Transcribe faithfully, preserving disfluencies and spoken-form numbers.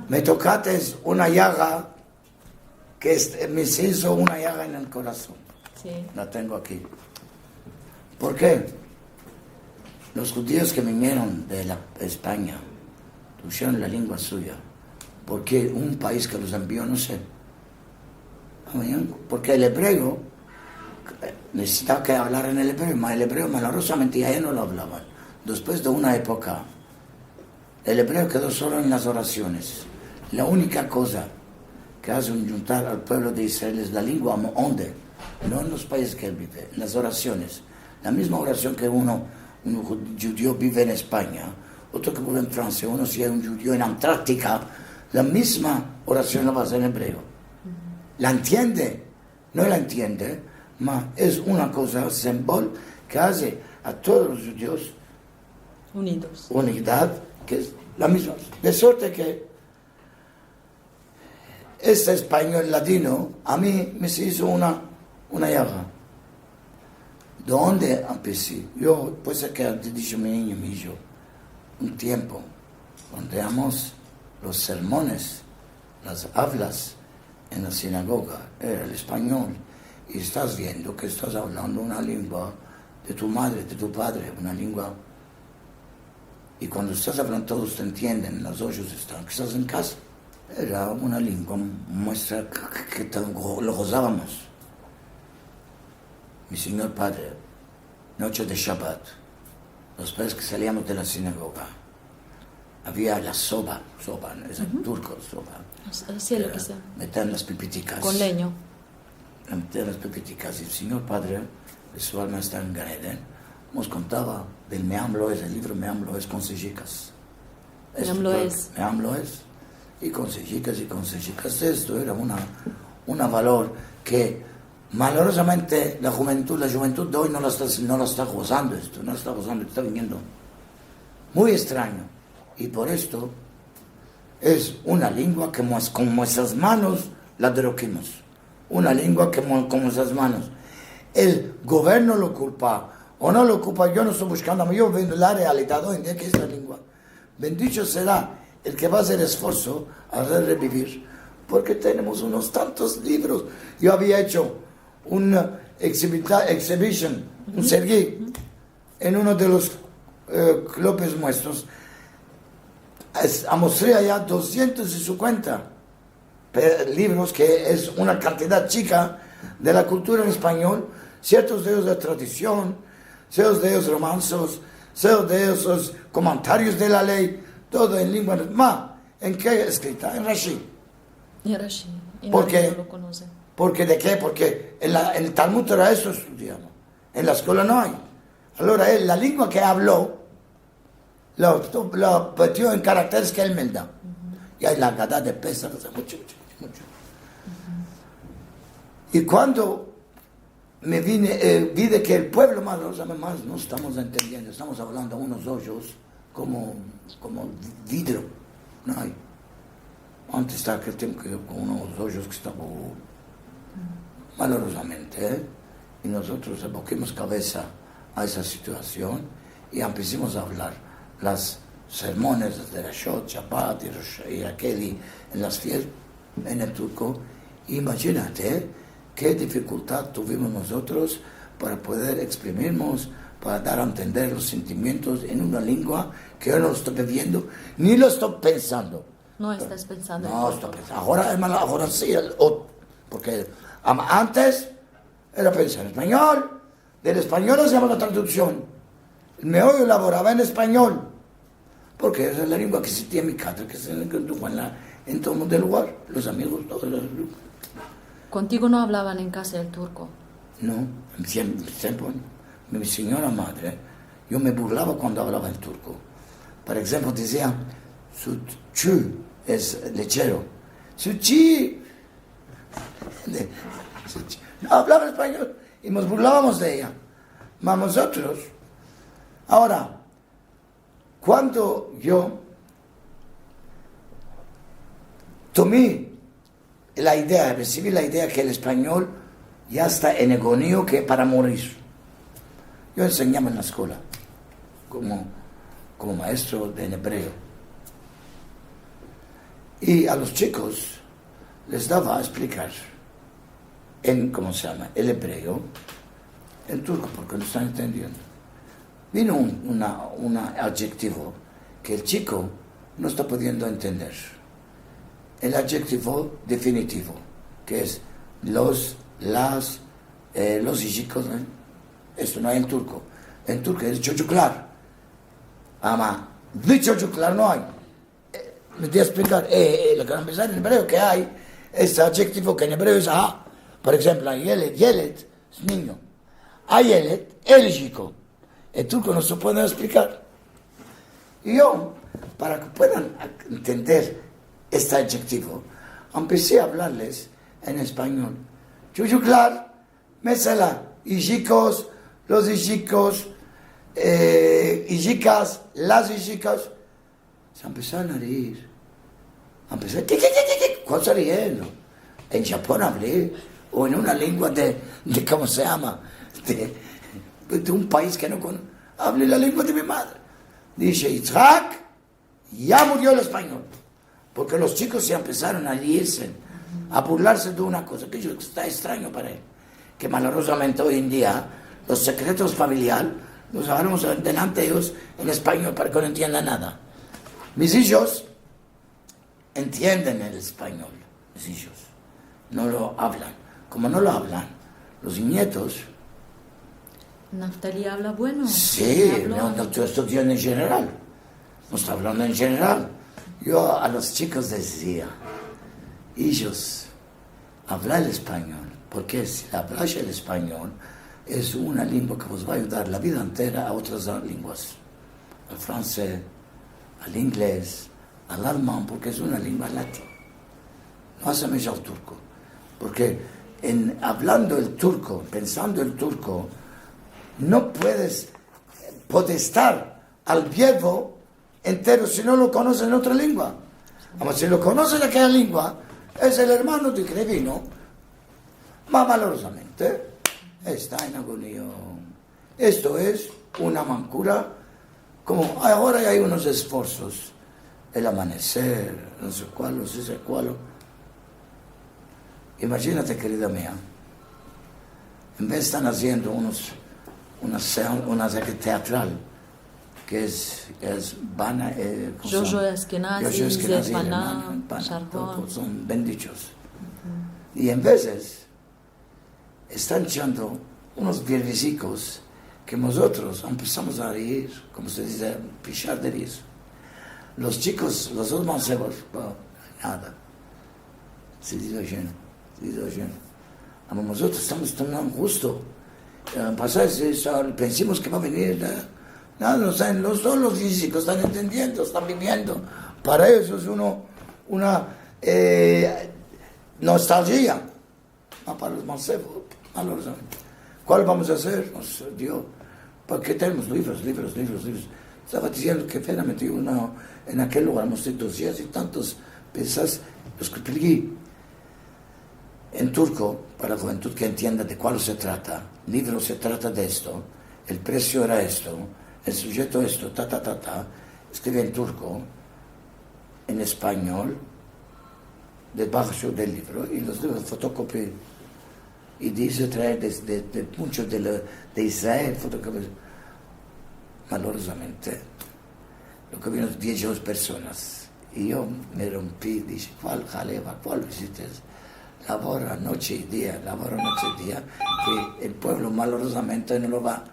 Me tokates una yaga ke est-, me se izo una yaga en el korason. Si. La tengo aki. Por ke? Los djudios ke vinieron de la Espanya pusieron la lengua suya. Por ke? Un pais ke los envio, no se. Porke el ebreo, eh, nesesitava ke avlaran el ebreo, ma el ebreo malorozamente ya no lo avlavan. Despues de una epoka, el ebreo kedo solo en las orasiones. La unika koza ke aze un djuntar al puevlo de Israel es la lengua, amo-, onde, no en los paizes ke el bive, en las orasiones. La mizma orasion ke uno, un dju-, djudio bive en Espanya, otro ke bive en Fransia, uno si ay un djudio en Antarktika, la mizma orasion la va azer en ebreo. La entiende, no la entiende, ma es una koza simbol ke aze a todos los djudios unidos. Unidad, ke es la mizma. De suerte ke este espanyol ladino, a mi me se izo una, una yaga. De onde empesi? Yo, pues, ke a disho mi ninyo, mi ijo, un tiempo, kuando damos los sermones, las avlas en la sinagoga, era el espanyol, i estas viendo ke estas avlando una lengua de tu madre, de tu padre, una lengua I kuando estas avlando, todos te entienden, los ojos estan, ke estas en kaza. Era una lengua muestra ke, ke, ke te go-, lo gozavamos. Mi sinyor padre, noche de Shabat, despues ke saliamos de la sinagoga, avia la soba, soba, es el turko, soba. Así es lo ke se meten las pipitikas. Kon lenyo. Las pipitikas. I el sinyor padre, ke su alma esta en Gan Eden, mos kontava del Meam Loez, el livro Meam Loez, kon sejikas. Meam Loez. Meam Loez. I kon sejikas, i kon sejikas. Esto era una, una valor ke, malorozamente, la djuventud, la djuventud de oy no la esta, no la esta gozando esto, no la esta gozando, esta viniendo muy estranyo. I por esto es una lengua ke mues-, kon muestras manos la derrokimos. Una lengua ke mo-, kon muestras manos. El governo lo kulpa o no lo kulpa, yo no esto bushkando, yo veo la realidad oy en dia ke esta lengua, bendicho sera el ke va azer esforso a re-, rebivir, porke tenemos unos tantos livros. Yo avia echo un exhibita-, exhibition, un sergi, en uno de los, eh, klubes muestros, es-, amostri aya dosientos i sinkuenta pe-, livros, ke es una kantidad chika de la kultura en espanyol, siertos de eyos de tradision, siertos de eyos romansos, siertos de eyos komentarios de la ley, todo en lengua, ma, en ke eskrita? En Rashi. En Rashi. I nadie lo konoze. Porke de ke? Porke en la, en el Talmud Tora esto estudiamos. En la eskola no ay. Alora el, la lengua ke avlo, lo, lo metio en karakteres ke el melda. I ay la Agada de Pesah, mucho, mucho, mucho. I kuando me vine, eh, vi de ke el puevlo mas, mas no estamos entendiendo, estamos avlando a unos ojos komo, komo vidro, no ay. Antes estava akel tiempo ke kon unos ojos ke estava malorozamente, eh? I mozotros abokimos kavesa a esa situasion i empesimos a avlar las sermones de Rosh Hashanah, Shabat i Rosh, i akel i en las fiestas, en el turko. Imadjinate ke difikultad tuvimos mozotros para poder eksprimirmos, para dar a entender los sentimientos en una lengua ke yo no lo esto biviendo, ni lo esto pensando. No estas pensando en turko. No esto pensando. Agora, ermano, agora si, el, o, porke, am-, antes era pensar en espanyol, del espanyol azimos la traduksion. El meoyo lavorava en espanyol, porke era la lengua ke se tiene en mi kaza, ke se enkuentra en la, en todo el mundo del lugar, los amigos, todos los. Kontigo no avlavan en kaza el turko? No, siempre, siempre. Mi sinyora madre, yo me burlava kuando avlava el turko. Por enshemplo, dizia, sutchi es lechero. Sutchi. Sutchi. No avlava espanyol i mos burlavamos de eya. Ma mozotros, agora, kuando yo tomi la idea, resivi la idea ke el espanyol ya esta en agonia, ke para morir. Yo ensenyava en la eskola komo, komo maestro de ebreo. I a los chikos les dava a eksplikar en, komo se yama, el ebreo, en turko, porke no estan entendiendo. Vino un, una, un adjektivo ke el chiko no esta pudiendo entender. El adjektivo definitivo, ke es los, las, e, los ijikos, e? Esto no ay en turko. En turko es çocuklar. Ama de çocuklar no ay. E, me di a eksplikar, e, e, lo ke van a pensar en ebreo ke ay, este adjektivo ke en ebreo es a. Por enshemplo, a yeled, yeled es ninyo. A yeled, el ijiko. En turko no se puede eksplikar. I yo, para ke puedan entender este adjektivo, empesi a avlarles en espanyol. Çocuklar, mesela, ijikos, los ijikos, e, ijikas, las ijikas. Se empesaron a reir. Empesé, ki, ki, ki, ki, ki? Kual esta riendo? En Japon avli, o en una lengua de, de, komo se yama? De, de un pais ke no kono-, avli la lengua de mi madre. Dishe, Yitzhak, ya murio el espanyol. Porke los chikos ya empesaron a reirse, a burlarse de una koza ke yo, esta estranyo para el. Ke malorozamente oy en dia los sekretos familiar los avlamos delante de eyos en espanyol para ke no entiendan nada. Mis ijos entienden el espanyol, mis ijos. No lo avlan. Komo no lo avlan, los nietos... Naftali avla bueno. Si, avla no, no, esto es en jeneral. No esta avlando en jeneral. Yo a los chikos les dizia, ijos, avlad el espanyol, porke si avlash el espanyol, es una lengua ke vos va a ayudar la vida entera a otras lenguas, al fransez, al inglez, al alman, porke es una lengua latin. No asemeja al turko. Porke en, avlando el turko, pensando el turko, no puedes podestar al vierbo entero si no lo konoses en otra lengua. Ama si lo konoses en akella lengua, es el ermano de ke vino. Ma malorozamente esta en agonia. Esto es una mankura, komo agora ay unos esforsos, el Amaneser, no se kual, no se kual. Imajinate, kerida mia, en vez estan aziendo unos, una sean-, una cosa teatral, ke es, es Bana, e, komo se yama? Jojo Ashkenazi, Jojo Ashkenazi, Zetvana, Zetvana, Sharhon. Todo, son ben dichos. I en vezes estan echando unos vierbizikos ke mozotros empesamos a reir, komo se dize, pishar de rizo. Los chikos, los dos mansevos, bo, nada. Se dize oyendo, se dize oyendo. Ama mozotros estamos tan gusto. E, pasar, se, se, pensimos ke va a venir, na-, nada, no saven, los, solo los fizikos estan entendiendo, estan biviendo. Para eyos es uno, una, e, nostalgia. Ma para los mansevos, malorozamente. Kual vamos a azer? Mos dio, porke tenemos livros, livros, livros, livros. Estava diziendo ke verdaderamente uno, en akel lugar, mos di dosientos i tantos pesas, los ke eskrivì en turko, para la djuventud ke entienda de kual se trata. Livro se trata de esto, el presio era esto, el sujeto esto, ta, ta, ta, ta. Eskrivi en turko, en espanyol, debaho del livro, i los livros fotokopia, i dize traer de, de, de muncho de la, de Israel, fotokopia. Malorozamente, lo ke vino diez personas, i yo me rompi, dishe, kual haleva, kual vizitas? Lavora noche i dia, lavora noche i dia, ke el puevlo malorozamente no lo va